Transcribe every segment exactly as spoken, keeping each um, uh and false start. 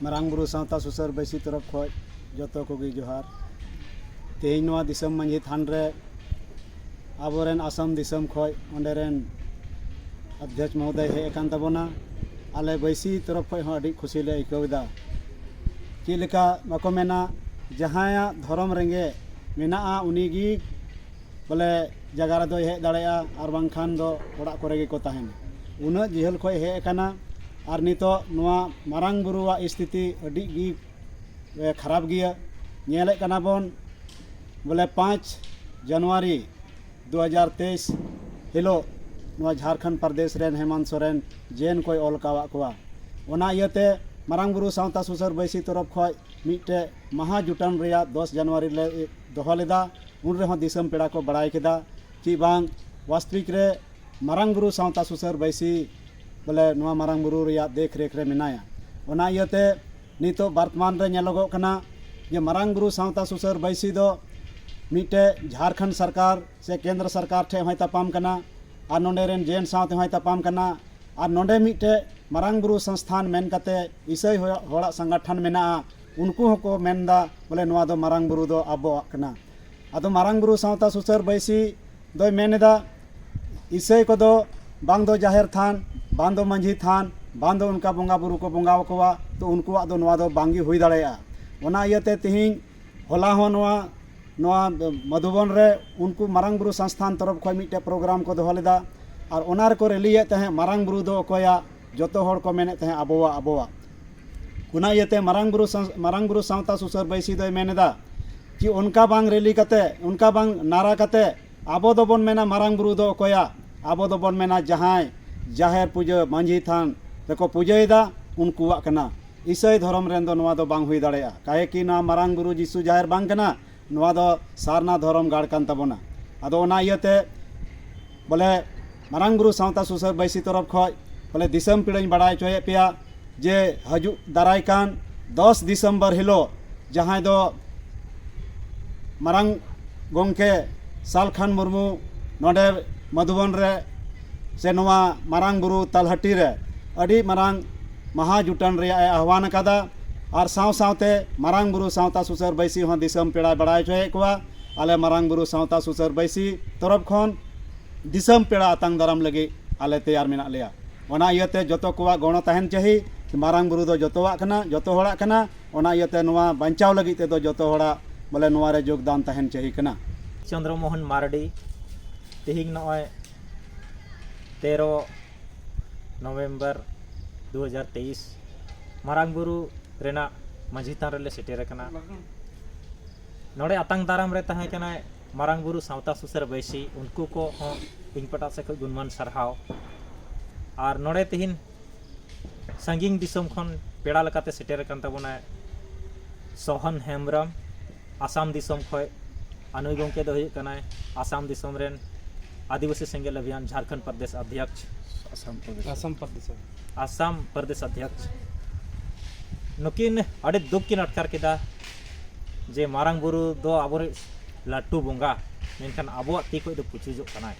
ᱢᱟᱨᱟᱝ ᱵᱩᱨᱩ ᱥᱟᱶᱛᱟ ᱥᱩᱥᱟᱹᱨ ᱵᱟᱹᱭᱥᱤ ᱛᱚᱨᱚᱯ ᱠᱷᱚᱱ ᱡᱚᱛᱚ ᱠᱚᱜᱮ ᱡᱚᱦᱟᱨ᱾ ᱛᱮᱦᱮᱧ ᱱᱚᱣᱟ ᱫᱤᱥᱚᱢ ᱢᱟᱹᱡᱷᱤ ᱛᱷᱟᱱ ᱨᱮ ᱟᱵᱚᱨᱮᱱ ᱟᱥᱟᱢ ᱫᱤᱥᱚᱢ ᱠᱷᱚᱱ ᱚᱸᱰᱮ ᱨᱮᱱ ᱚᱫᱷᱭᱚᱠᱥ ᱢᱚᱦᱳᱫᱚᱭ ᱦᱮᱡ ᱟᱠᱟᱱ ᱛᱟᱵᱚᱱᱟ᱾ ᱟᱞᱮ ᱵᱟᱹᱭᱥᱤ ᱛᱚᱨᱚᱯ ᱠᱷᱚᱱ ᱦᱚᱸ ᱟᱹᱰᱤ ᱠᱷᱩᱥᱤ ᱞᱮ ᱟᱹᱭᱠᱟᱹᱣ ᱮᱫᱟ᱾ ᱪᱮᱫ ᱞᱮᱠᱟ ᱵᱟᱠᱚ ᱢᱮᱱᱟ, ᱡᱟᱦᱟᱸᱭᱟᱜ ᱫᱷᱚᱨᱚᱢ ᱨᱮᱸᱜᱮᱡ ᱢᱮᱱᱟᱜᱼᱟ, ᱩᱱᱤᱜᱮ ᱵᱚᱞᱮ ᱡᱟᱭᱜᱟ ᱨᱮᱫᱚᱭ ᱦᱮᱡ ᱫᱟᱲᱮᱭᱟᱜᱼᱟ, ᱟᱨ ᱵᱟᱝᱠᱷᱟᱱ ᱫᱚ ᱚᱲᱟᱜ ᱠᱚᱨᱮ ᱜᱮᱠᱚ ᱛᱟᱦᱮᱱᱟ᱾ ᱩᱱᱟᱹᱜ ᱡᱷᱟᱹᱞ ᱠᱷᱚᱱ ᱦᱮᱡ ᱟᱠᱟᱱᱟ᱾ ᱟᱨ ᱱᱤᱛᱚᱜ ᱱᱚᱣᱟ ᱢᱟᱨᱟᱝ ᱵᱩᱨᱩᱣᱟᱜ ᱥᱛᱷᱤᱛᱤ ᱟᱹᱰᱤ ᱜᱮ ᱮ, ᱠᱷᱟᱨᱟᱯ ᱜᱮᱭᱟ᱾ ᱧᱮᱞᱮᱫ ᱠᱟᱱᱟ ᱵᱚᱱ ᱵᱚᱞᱮ ᱯᱟᱸᱪ ᱡᱟᱱᱩᱣᱟᱨᱤ ᱫᱩ ᱦᱟᱡᱟᱨ ᱛᱮᱭᱤᱥ ᱦᱤᱞᱳᱜ ᱱᱚᱣᱟ ᱡᱷᱟᱲᱠᱷᱚᱸᱰ ᱯᱨᱚᱫᱮᱥ ᱨᱮᱱ ᱦᱮᱢᱟᱱᱛ ᱥᱚᱨᱮᱱ ᱡᱮᱱ ᱠᱚᱭ ᱚᱞ ᱠᱟᱣᱟᱫ ᱠᱚᱣᱟ᱾ ᱚᱱᱟ ᱤᱭᱟᱹᱛᱮ ᱢᱟᱨᱟᱝ ᱵᱩᱨᱩ ᱥᱟᱶᱛᱟ ᱥᱩᱥᱟᱹᱨ ᱵᱟᱹᱭᱥᱤ ᱛᱚᱨᱚᱯ ᱠᱷᱚᱱ ᱢᱤᱫᱴᱮᱡ ᱢᱟᱦᱟ ᱡᱩᱴᱟᱱ ᱨᱮᱭᱟᱜ ᱫᱚᱥ ᱡᱟᱱᱩᱣᱟᱨᱤ ᱞᱮ ᱫᱚᱦᱚ ᱞᱮᱫᱟ᱾ ᱩᱱ ᱨᱮᱦᱚᱸ ᱫᱤᱥᱚᱢ ᱯᱮᱲᱟ ᱠᱚ ᱵᱟᱲᱟᱭ ᱠᱮᱫᱟ ᱪᱮ ᱵᱟᱝ ᱵᱟᱥᱛᱚᱵᱤᱠ ᱨᱮ ᱢᱟᱨᱟᱝ ᱵᱩᱨᱩ ᱥᱟᱶᱛᱟ ᱥᱩᱥᱟᱹᱨ ᱵᱟᱹᱭᱥᱤ ᱵᱚᱞᱮ ᱱᱚᱣᱟ ᱢᱟᱨᱟᱝ ᱵᱩᱨᱩ ᱨᱮᱭᱟᱜ ᱫᱮᱠᱷ ᱨᱮᱠᱷ ᱨᱮ ᱢᱮᱱᱟᱭᱟ᱾ ᱚᱱᱟ ᱤᱭᱟᱹᱛᱮ ᱱᱤᱛᱚᱜ ᱵᱚᱨᱛᱚᱢᱟᱱ ᱨᱮ ᱧᱮᱞᱚᱜᱚᱜ ᱠᱟᱱᱟ ᱡᱮ ᱢᱟᱨᱟᱝ ᱵᱩᱨᱩ ᱥᱟᱶᱛᱟ ᱥᱩᱥᱟᱹᱨ ᱵᱟᱹᱭᱥᱤ ᱫᱚ ᱢᱤᱫᱴᱮᱡ ᱡᱷᱟᱲᱠᱷᱚᱸᱰ ᱥᱚᱨᱠᱟᱨ ᱥᱮ ᱠᱮᱱᱫᱨᱚ ᱥᱚᱨᱠᱟᱨ ᱴᱷᱮᱱ ᱦᱚᱸᱭ ᱛᱟᱯᱟᱢ ᱠᱟᱱᱟ, ᱟᱨ ᱱᱚᱰᱮ ᱨᱮᱱ ᱡᱮᱱ ᱥᱟᱶ ᱛᱮᱦᱚᱸᱭ ᱛᱟᱯᱟᱢ ᱠᱟᱱᱟ, ᱟᱨ ᱱᱚᱰᱮ ᱢᱤᱫᱴᱮᱡ ᱢᱟᱨᱟᱝ ᱵᱩᱨᱩ ᱥᱚᱝᱥᱛᱷᱟᱱ ᱢᱮᱱ ᱠᱟᱛᱮ ᱤᱥᱟᱹᱭ ᱦᱚᱲ-, ᱦᱚᱲᱟᱜ ᱥᱚᱝᱜᱚᱴᱷᱚᱱ ᱢᱮᱱᱟᱜᱼᱟ᱾ ᱩᱱᱠᱩ ᱦᱚᱸᱠᱚ ᱢᱮᱱᱫᱟ ᱵᱚᱞᱮ ᱱᱚᱣᱟ ᱫᱚ ᱢᱟᱨᱟᱝ ᱵᱩᱨᱩ ᱫᱚ ᱟᱵᱚᱣᱟᱜ ᱠᱟᱱᱟ᱾ ᱟᱫᱚ ᱢᱟᱨᱟᱝ ᱵᱩᱨᱩ ᱥᱟᱶᱛᱟ ᱥᱩᱥᱟᱹᱨ ᱵᱟᱹᱭᱥᱤ ᱫᱚᱭ ᱢᱮᱱ ᱮᱫᱟ, ᱤᱥᱟᱹᱭ ᱠᱚᱫᱚ ᱵᱟᱝ ᱫᱚ ᱡᱟᱦᱮᱨ ᱛᱷᱟᱱ, ᱵᱟᱝ ᱫᱚ ᱢᱟᱹᱡᱷᱤ ᱛᱷᱟᱱ, ᱵᱟᱝ ᱫᱚ ᱚᱱᱠᱟ ᱵᱚᱸᱜᱟ ᱵᱩᱨᱩ ᱠᱚ ᱵᱚᱸᱜᱟ ᱟᱠᱚᱣᱟ, ᱛᱚ ᱩᱱᱠᱩᱣᱟᱜ ᱫᱚ ᱱᱚᱣᱟ ᱫᱚ ᱵᱟᱝᱜᱮ ᱦᱩᱭ ᱫᱟᱲᱮᱭᱟᱜᱼᱟ᱾ ᱚᱱᱟ ᱤᱭᱟᱹᱛᱮ ᱛᱮᱦᱮᱧ ᱦᱚᱞᱟ ᱦᱚᱸ ᱱᱚᱣᱟ, ᱱᱚᱣᱟ ᱢᱚᱫᱷᱩᱵᱚᱱ ᱨᱮ ᱩᱱᱠᱩ ᱢᱟᱨᱟᱝ ᱵᱩᱨᱩ ᱥᱚᱝᱥᱛᱷᱟᱱ ᱛᱚᱨᱚᱯ ᱠᱷᱚᱱ ᱢᱤᱫᱴᱮᱡ ᱯᱨᱳᱜᱨᱟᱢ ᱠᱚ ᱫᱚᱦᱚ ᱞᱮᱫᱟ, ᱟᱨ ᱚᱱᱟ ᱨᱮᱠᱚ ᱨᱮᱞᱤᱭᱮᱫ ᱛᱟᱦᱮᱸᱫ, "ᱢᱟᱨᱟᱝ ᱵᱩᱨᱩ ᱫᱚ ᱚᱠᱚᱭᱟᱜ?" ᱡᱚᱛᱚ ᱦᱚᱲ ᱠᱚ ᱢᱮᱱᱮᱫ ᱛᱟᱦᱮᱸᱫ, "ᱟᱵᱚᱣᱟᱜ, ᱟᱵᱚᱣᱟᱜ᱾" ᱚᱱᱟ ᱤᱭᱟᱹᱛᱮ ᱢᱟᱨᱟᱝ ᱵᱩᱨᱩ ᱥᱟᱶ-, ᱢᱟᱨᱟᱝ ᱵᱩᱨᱩ ᱥᱟᱶᱛᱟ ᱥᱩᱥᱟᱹᱨ ᱵᱟᱹᱭᱥᱤ ᱫᱚᱭ ᱢᱮᱱ ᱮᱫᱟ ᱠᱤ ᱚᱱᱠᱟ ᱵᱟᱝ ᱨᱮᱞᱤ ᱠᱟᱛᱮ, ᱚᱱᱠᱟ ᱵᱟᱝ ᱱᱟᱨᱟ ᱠᱟᱛᱮ ᱟᱵᱚ ᱫᱚᱵᱚᱱ ᱢᱮᱱᱟ, "ᱢᱟᱨᱟᱝ ᱵᱩᱨᱩ ᱫᱚ ᱚᱠᱚᱭᱟᱜ?" ᱟᱵᱚ ᱫᱚᱵᱚᱱ ᱢᱮᱱᱟ, ᱡᱟᱦᱟᱸᱭ ᱡᱟᱦᱮᱨ ᱯᱩᱡᱟᱹ ᱢᱟᱹᱡᱷᱤ ᱛᱷᱟᱱ ᱨᱮᱠᱚ ᱯᱩᱡᱟᱹᱭᱮᱫᱟ, ᱩᱱᱠᱩᱣᱟᱜ ᱠᱟᱱᱟ᱾ ᱤᱥᱟᱹᱭ ᱫᱷᱚᱨᱚᱢ ᱨᱮᱱ ᱫᱚ ᱱᱚᱣᱟ ᱫᱚ ᱵᱟᱝ ᱦᱩᱭ ᱫᱟᱲᱮᱭᱟᱜᱼᱟ, ᱠᱟᱦᱮ ᱠᱤ ᱱᱚᱣᱟ ᱢᱟᱨᱟᱝ ᱵᱩᱨᱩ ᱡᱤᱥᱩ ᱡᱟᱦᱮᱨ ᱵᱟᱝ ᱠᱟᱱᱟ, ᱱᱚᱣᱟ ᱫᱚ ᱥᱟᱨᱱᱟ ᱫᱷᱚᱨᱚᱢ ᱜᱟᱲ ᱠᱟᱱ ᱛᱟᱵᱚᱱᱟ᱾ ᱟᱫᱚ ᱚᱱᱟ ᱤᱭᱟᱹᱛᱮ ᱵᱚᱞᱮ ᱢᱟᱨᱟᱝ ᱵᱩᱨᱩ ᱥᱟᱶᱛᱟ ᱥᱩᱥᱟᱹᱨ ᱵᱟᱹᱭᱥᱤ ᱛᱚᱨᱚᱯ ᱠᱷᱚᱱ ᱵᱚᱞᱮ ᱫᱤᱥᱚᱢ ᱯᱮᱲᱟᱧ ᱵᱟᱲᱟᱭ ᱦᱚᱪᱚᱭᱮᱫ ᱯᱮᱭᱟ ᱡᱮ ᱦᱤᱡᱩᱜ ᱫᱟᱨᱟᱭ ᱠᱟᱱ ᱫᱚᱥ ᱰᱤᱥᱮᱢᱵᱚᱨ ᱦᱤᱞᱳᱜ, ᱡᱟᱦᱟᱸᱭ ᱫᱚ ᱢᱟᱨᱟᱝ ᱜᱚᱢᱠᱮ ᱥᱟᱞᱠᱷᱟᱱ ᱢᱩᱨᱢᱩ ᱱᱚᱰᱮ ᱢᱚᱫᱷᱩᱵᱚᱱ ᱨᱮ ᱥᱮ ᱱᱚᱣᱟ ᱢᱟᱨᱟᱝ ᱵᱩᱨᱩ ᱛᱟᱞᱦᱟᱴᱤ ᱨᱮ ᱟᱹᱰᱤ ᱢᱟᱨᱟᱝ ᱢᱟᱦᱟ ᱡᱩᱴᱟᱹᱱ ᱨᱮᱭᱟᱜ ᱮ ᱟᱦᱣᱟᱱ ᱟᱠᱟᱫᱟ᱾ ᱟᱨ ᱥᱟᱶ ᱥᱟᱶᱛᱮ ᱢᱟᱨᱟᱝ ᱵᱩᱨᱩ ᱥᱟᱶᱛᱟ ᱥᱩᱥᱟᱹᱨ ᱵᱟᱹᱭᱥᱤ ᱦᱚᱸ ᱫᱤᱥᱚᱢ ᱯᱮᱲᱟᱭ ᱵᱟᱲᱟᱭ ᱦᱚᱪᱚᱭᱮᱫ ᱠᱚᱣᱟ᱾ ᱟᱞᱮ ᱢᱟᱨᱟᱝ ᱵᱩᱨᱩ ᱥᱟᱶᱛᱟ ᱥᱩᱥᱟᱹᱨ ᱵᱟᱹᱭᱥᱤ ᱛᱚᱨᱚᱯ ᱠᱷᱚᱱ ᱫᱤᱥᱚᱢ ᱯᱮᱲᱟ ᱟᱛᱟᱝ ᱫᱟᱨᱟᱢ ᱞᱟᱹᱜᱤᱫ ᱟᱞᱮ ᱛᱮᱭᱟᱨ ᱢᱮᱱᱟᱜ ᱞᱮᱭᱟ᱾ ᱚᱱᱟ ᱤᱭᱟᱹᱛᱮ ᱡᱚᱛᱚ ᱠᱚᱣᱟᱜ ᱜᱚᱲᱚ ᱛᱟᱦᱮᱱ ᱪᱟᱹᱦᱤ᱾ ᱢᱟᱨᱟᱝ ᱵᱩᱨᱩ ᱫᱚ ᱡᱚᱛᱚᱣᱟᱜ ᱠᱟᱱᱟ, ᱡᱚᱛᱚ ᱦᱚᱲᱟᱜ ᱠᱟᱱᱟ᱾ ᱚᱱᱟ ᱤᱭᱟᱹᱛᱮ ᱱᱚᱣᱟ ᱵᱟᱧᱪᱟᱣ ᱞᱟᱹᱜᱤᱫ ᱛᱮᱫᱚ ᱡᱚᱛᱚ ᱦᱚᱲᱟᱜ ᱵᱚᱞᱮ ᱱᱚᱣᱟ ᱨᱮ ᱡᱳᱜᱽᱫᱟᱱ ᱛᱟᱦᱮᱱ ᱪᱟᱹᱦᱤ ᱠᱟᱱᱟ᱾ ᱪᱚᱱᱫᱨᱚ ᱢᱳᱦᱚᱱ ᱢᱟᱨᱰᱤ ᱛᱮᱦᱮᱧ ᱱᱚᱜᱼᱚᱭ ᱛᱮᱨᱚ ᱱᱚᱵᱷᱮᱢᱵᱚᱨ ᱫᱩ ᱦᱟᱡᱟᱨ ᱛᱮᱭᱤᱥ ᱢᱟᱨᱟᱝ ᱵᱩᱨᱩ ᱨᱮᱱᱟᱜ ᱢᱟᱹᱡᱷᱤ ᱛᱷᱟᱱ ᱨᱮᱞᱮ ᱥᱮᱴᱮᱨ ᱟᱠᱟᱱᱟ᱾ ᱱᱚᱰᱮ ᱟᱛᱟᱝ ᱫᱟᱨᱟᱢ ᱨᱮ ᱛᱟᱦᱮᱸ ᱠᱟᱱᱟᱭ ᱢᱟᱨᱟᱝ ᱵᱩᱨᱩ ᱥᱟᱶᱛᱟ ᱥᱩᱥᱟᱹᱨ ᱵᱟᱹᱭᱥᱤ, ᱩᱱᱠᱩ ᱠᱚ ᱦᱚᱸ ᱤᱧ ᱯᱟᱦᱴᱟ ᱥᱮᱫ ᱠᱷᱚᱱ ᱜᱩᱱᱢᱟᱱ ᱥᱟᱨᱦᱟᱣ᱾ ᱟᱨ ᱱᱚᱰᱮ ᱛᱮᱦᱮᱧ ᱥᱟᱺᱜᱤᱧ ᱫᱤᱥᱚᱢ ᱠᱷᱚᱱ ᱯᱮᱲᱟ ᱞᱮᱠᱟᱛᱮ ᱥᱮᱴᱮᱨ ᱟᱠᱟᱱ ᱛᱟᱵᱚᱱᱟᱭ ᱥᱚᱦᱚᱱ ᱦᱮᱢᱵᱨᱚᱢ, ᱟᱥᱟᱢ ᱫᱤᱥᱚᱢ ᱠᱷᱚᱱ᱾ ᱟᱨ ᱱᱩᱭ ᱜᱚᱢᱠᱮ ᱫᱚ ᱦᱩᱭᱩᱜ ᱠᱟᱱᱟᱭ ᱟᱥᱟᱢ ᱫᱤᱥᱚᱢ ᱨᱮᱱ ᱟᱹᱫᱤᱵᱟᱹᱥᱤ ᱥᱮᱸᱜᱮᱞ ᱚᱵᱷᱤᱭᱟᱱ ᱡᱷᱟᱲᱠᱷᱚᱸᱰ ᱯᱨᱚᱫᱮᱥ ᱚᱫᱷᱭᱚᱠᱥ᱾ ᱟᱥᱟᱢ ᱯᱨᱚᱫᱮᱥ᱾ ᱟᱥᱟᱢ ᱯᱨᱚᱫᱮᱥ᱾ ᱟᱥᱟᱢ ᱯᱨᱚᱫᱮᱥ ᱚᱫᱷᱭᱚᱠᱥ᱾ ᱱᱩᱠᱤᱱ ᱟᱹᱰᱤ ᱫᱩᱠ ᱠᱤᱱ ᱟᱴᱠᱟᱨ ᱠᱮᱫᱟ ᱡᱮ ᱢᱟᱨᱟᱝ ᱵᱩᱨᱩ ᱫᱚ ᱟᱵᱚᱨᱮᱱ ᱞᱟᱹᱴᱩ ᱵᱚᱸᱜᱟ, ᱢᱮᱱᱠᱷᱟᱱ ᱟᱵᱚᱣᱟᱜ ᱛᱤ ᱠᱷᱚᱱ ᱫᱚ ᱯᱩᱪᱩᱡᱚᱜ ᱠᱟᱱᱟᱭ᱾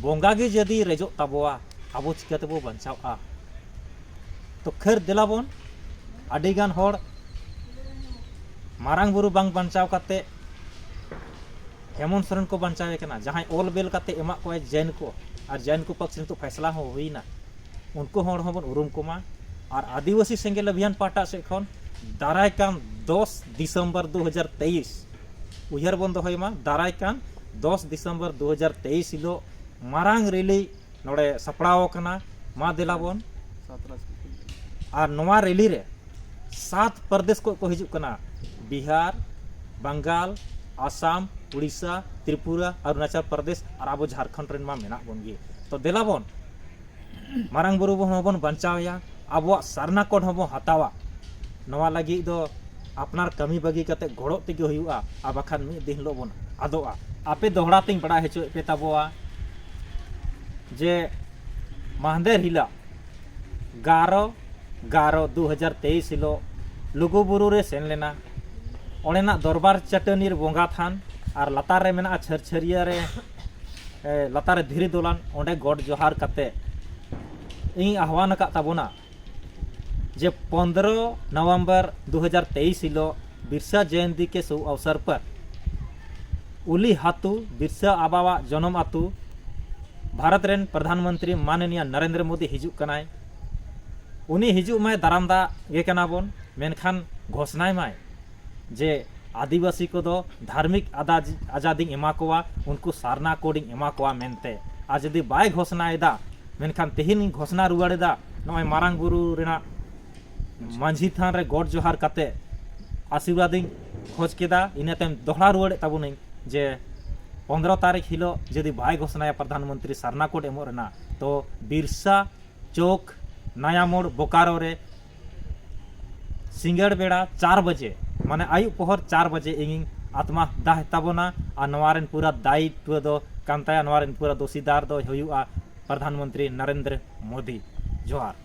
ᱵᱚᱸᱜᱟ ᱜᱮ ᱡᱩᱫᱤ ᱨᱮᱡᱚᱜ ᱛᱟᱵᱚᱣᱟ, ᱟᱵᱚ ᱪᱤᱠᱟᱹ ᱛᱮᱵᱚ ᱵᱟᱧᱪᱟᱣᱜᱼᱟ? ᱛᱚ ᱠᱷᱟᱹᱨ ᱫᱮᱞᱟ ᱵᱚᱱ, ᱟᱹᱰᱤᱜᱟᱱ ᱦᱚᱲ ᱢᱟᱨᱟᱝ ᱵᱩᱨᱩ ᱵᱟᱝ ᱵᱟᱧᱪᱟᱣ ᱠᱟᱛᱮ ᱦᱮᱢᱚᱱᱛ ᱥᱚᱨᱮᱱ ᱠᱚ ᱵᱟᱧᱪᱟᱣᱮ ᱠᱟᱱᱟ, ᱡᱟᱦᱟᱸᱭ ᱚᱞ ᱵᱮᱞ ᱠᱟᱛᱮ ᱮᱢᱟᱜ ᱠᱚᱣᱟᱭ ᱡᱮᱱ ᱠᱚ, ᱟᱨ ᱡᱮᱱ ᱠᱚ ᱯᱟᱠᱥ ᱱᱤᱛᱚᱜ ᱯᱷᱟᱭᱥᱞᱟ ᱦᱚᱸ ᱦᱩᱭᱱᱟ᱾ ᱩᱱᱠᱩ ᱦᱚᱲ ᱦᱚᱸᱵᱚᱱ ᱩᱨᱩᱢ ᱠᱚᱢᱟ᱾ ᱟᱨ ᱟᱹᱫᱤᱵᱟᱹᱥᱤ ᱥᱮᱸᱜᱮᱞ ᱚᱵᱷᱤᱭᱟᱱ ᱯᱟᱦᱴᱟ ᱥᱮᱫ ᱠᱷᱚᱱ ᱫᱟᱨᱟᱭ ᱠᱟᱱ ᱫᱚᱥ ᱰᱤᱥᱮᱢᱵᱚᱨ ᱫᱩ ᱦᱟᱡᱟᱨ ᱛᱮᱭᱤᱥ, ᱩᱭᱦᱟᱹᱨ ᱵᱚᱱ ᱫᱚᱦᱚᱭ ᱢᱟ, ᱫᱟᱨᱟᱭ ᱠᱟᱱ ᱫᱚᱥ ᱰᱤᱥᱮᱢᱵᱚᱨ ᱫᱩ ᱦᱟᱡᱟᱨ ᱛᱮᱭᱤᱥ ᱦᱤᱞᱳᱜ ᱢᱟᱨᱟᱝ ᱨᱮᱞᱤ ᱱᱚᱰᱮ ᱥᱟᱯᱲᱟᱣ ᱟᱠᱟᱱᱟ᱾ ᱢᱟ ᱫᱮᱞᱟ ᱵᱚᱱ᱾ ᱟᱨ ᱱᱚᱣᱟ ᱨᱮᱞᱤ ᱨᱮ ᱥᱟᱛ ᱯᱨᱚᱫᱮᱥ ᱠᱷᱚᱱ ᱠᱚ ᱦᱤᱡᱩᱜ ᱠᱟᱱᱟ, ᱵᱤᱦᱟᱨ, ᱵᱟᱝᱜᱟᱞ, ᱟᱥᱟᱢ, ᱩᱲᱤᱥᱥᱟ, ᱛᱨᱤᱯᱩᱨᱟ, ᱚᱨᱩᱱᱟᱪᱚᱞ ᱯᱨᱚᱫᱮᱥ ᱟᱨ ᱟᱵᱚ ᱡᱷᱟᱲᱠᱷᱚᱸᱰ ᱨᱮᱱ ᱢᱟ ᱢᱮᱱᱟᱜ ᱵᱚᱱ ᱜᱮ᱾ ᱛᱚ ᱫᱮᱞᱟ ᱵᱚᱱ, ᱢᱟᱨᱟᱝ ᱵᱩᱨᱩ ᱦᱚᱸᱵᱚᱱ ᱵᱟᱧᱪᱟᱣᱮᱭᱟ, ᱟᱵᱚᱣᱟᱜ ᱥᱟᱨᱱᱟ ᱠᱳᱰ ᱦᱚᱸᱵᱚᱱ ᱦᱟᱛᱟᱣᱟ᱾ ᱱᱚᱣᱟ ᱞᱟᱹᱜᱤᱫ ᱫᱚ ᱟᱯᱱᱟᱨ ᱠᱟᱹᱢᱤ ᱵᱟᱹᱜᱤ ᱠᱟᱛᱮ ᱜᱚᱲᱚᱜ ᱛᱮᱜᱮ ᱦᱩᱭᱩᱜᱼᱟ, ᱟᱨ ᱵᱟᱠᱷᱟᱱ ᱢᱤᱫ ᱫᱤᱱ ᱦᱤᱞᱳᱜ ᱵᱚᱱ ᱟᱫᱚᱜᱼᱟ᱾ ᱟᱯᱮ ᱫᱚᱦᱲᱟ ᱛᱤᱧ ᱵᱟᱲᱟᱭ ᱦᱚᱪᱚᱭᱮᱫ ᱯᱮ ᱛᱟᱵᱚᱣᱟ ᱡᱮ ᱢᱟᱦᱫᱮᱨ ᱦᱤᱞᱳᱜ ᱜᱟᱨᱚ ᱜᱟᱨᱚ ᱫᱩ ᱦᱟᱡᱟᱨ ᱛᱮᱭᱤᱥ ᱦᱤᱞᱳᱜ ᱞᱩᱜᱩᱵᱩᱨᱩ ᱨᱮ ᱥᱮᱱ ᱞᱮᱱᱟ᱾ ᱚᱸᱰᱮᱱᱟᱜ ᱫᱚᱨᱵᱟᱨ ᱪᱟᱹᱴᱟᱹᱱᱤ ᱨᱮ ᱵᱚᱸᱜᱟ ᱛᱷᱟᱱ ᱟᱨ ᱞᱟᱛᱟᱨ ᱨᱮ ᱢᱮᱱᱟᱜᱼᱟ ᱪᱷᱟᱹᱨᱪᱷᱟᱹᱨᱤᱭᱟᱹ ᱨᱮ, ᱮ, ᱞᱟᱛᱟᱨ ᱨᱮ ᱫᱷᱤᱨᱤ ᱫᱚᱞᱟᱱ, ᱚᱸᱰᱮ ᱜᱚᱰ ᱡᱚᱦᱟᱨ ᱠᱟᱛᱮ ᱤᱧ ᱟᱦᱣᱟᱱ ᱟᱠᱟᱫ ᱛᱟᱵᱚᱱᱟ ᱡᱮ ᱯᱚᱱᱫᱽᱨᱚ ᱱᱚᱵᱷᱮᱢᱵᱚᱨ ᱫᱩ ᱦᱟᱡᱟᱨ ᱛᱮᱭᱤᱥ ᱦᱤᱞᱳᱜ ᱵᱤᱨᱥᱟ ᱡᱚᱭᱚᱱᱛᱤ ᱠᱮ ᱥᱩᱵᱷ ᱚᱵᱥᱚᱨ ᱯᱚᱨ ᱩᱞᱤ ᱦᱟᱹᱛᱩ ᱵᱤᱨᱥᱟ ᱟᱵᱟᱣᱟᱜ ᱡᱚᱱᱚᱢ ᱟᱹᱛᱩ ᱵᱷᱟᱨᱚᱛ ᱨᱮᱱ ᱯᱨᱚᱫᱷᱟᱱ ᱢᱚᱱᱛᱨᱤ ᱢᱟᱱᱚᱱᱤᱭᱟ ᱱᱚᱨᱮᱱᱫᱨᱚ ᱢᱳᱫᱤ ᱦᱤᱡᱩᱜ ᱠᱟᱱᱟᱭ᱾ ᱩᱱᱤ ᱦᱤᱡᱩᱜ ᱢᱟᱭ, ᱫᱟᱨᱟᱢ ᱫᱟᱜ ᱜᱮ ᱠᱟᱱᱟ ᱵᱚᱱ, ᱢᱮᱱᱠᱷᱟᱱ ᱜᱷᱳᱥᱱᱟᱭ ᱢᱟᱭ ᱡᱮ ᱟᱹᱫᱤᱵᱟᱹᱥᱤ ᱠᱚᱫᱚ ᱫᱷᱟᱨᱢᱤᱠ ᱟᱫᱟᱡ-, ᱟᱡᱟᱫᱤᱧ ᱮᱢᱟ ᱠᱚᱣᱟ, ᱩᱱᱠᱩ ᱥᱟᱨᱱᱟ ᱠᱳᱰᱤᱧ ᱮᱢᱟ ᱠᱚᱣᱟ ᱢᱮᱱᱛᱮ᱾ ᱟᱨ ᱡᱩᱫᱤ ᱵᱟᱭ ᱜᱷᱳᱥᱱᱟᱭᱮᱫᱟ, ᱢᱮᱱᱠᱷᱟᱱ ᱛᱮᱦᱮᱧ ᱤᱧ ᱜᱷᱳᱥᱱᱟ ᱨᱩᱣᱟᱹᱲᱮᱫᱟ, ᱱᱚᱜᱼᱚᱭ ᱢᱟᱨᱟᱝ ᱵᱩᱨᱩ ᱨᱮᱱᱟᱜ ᱢᱟᱹᱡᱷᱤ ᱛᱷᱟᱱ ᱨᱮ ᱜᱚᱰ ᱡᱚᱦᱟᱨ ᱠᱟᱛᱮ ᱟᱥᱤᱨᱵᱟᱫᱽ ᱤᱧ ᱠᱷᱚᱡᱽ ᱠᱮᱫᱟ᱾ ᱤᱱᱟᱹ ᱛᱟᱭᱚᱢ ᱫᱚᱦᱲᱟ ᱨᱩᱣᱟᱹᱲᱮᱫ ᱛᱟᱵᱚᱱᱟᱹᱧ ᱡᱮ ᱯᱚᱱᱫᱽᱨᱚ ᱛᱟᱹᱨᱤᱠᱷ ᱦᱤᱞᱳᱜ ᱡᱩᱫᱤ ᱵᱟᱭ ᱜᱷᱳᱥᱱᱟᱭᱟ ᱯᱨᱚᱫᱷᱟᱱ ᱢᱚᱱᱛᱨᱤ ᱥᱟᱨᱱᱟ ᱠᱳᱰ ᱮᱢᱚᱜ ᱨᱮᱱᱟᱜ, ᱛᱚ ᱵᱤᱨᱥᱟ ᱪᱚᱠ, ᱱᱟᱭᱟ ᱢᱳᱲ, ᱵᱳᱠᱟᱨᱳ ᱨᱮ ᱥᱤᱸᱜᱟᱹᱲ ᱵᱮᱲᱟ ᱪᱟᱨ ᱵᱟᱡᱮ, ᱢᱟᱱᱮ ᱟᱹᱭᱩᱵ ᱯᱚᱦᱚᱨ ᱪᱟᱨ ᱵᱟᱡᱮ ᱤᱧᱤᱧ ᱟᱛᱢᱟ ᱫᱟᱦ ᱛᱟᱵᱚᱱᱟ᱾ ᱟᱨ ᱱᱚᱣᱟ ᱨᱮᱱ ᱯᱩᱨᱟᱹ ᱫᱟᱭᱤᱛᱣᱚ ᱫᱚ ᱠᱟᱱ ᱛᱟᱭᱟ, ᱱᱚᱣᱟ ᱨᱮᱱ ᱯᱩᱨᱟᱹ ᱫᱳᱥᱤᱫᱟᱨ ᱫᱚᱭ ᱦᱩᱭᱩᱜᱼᱟ ᱯᱨᱚᱫᱷᱟᱱ ᱢᱚᱱᱛᱨᱤ ᱱᱚᱨᱮᱱᱫᱨᱚ ᱢᱳᱫᱤ᱾ ᱡᱚᱦᱟᱨ᱾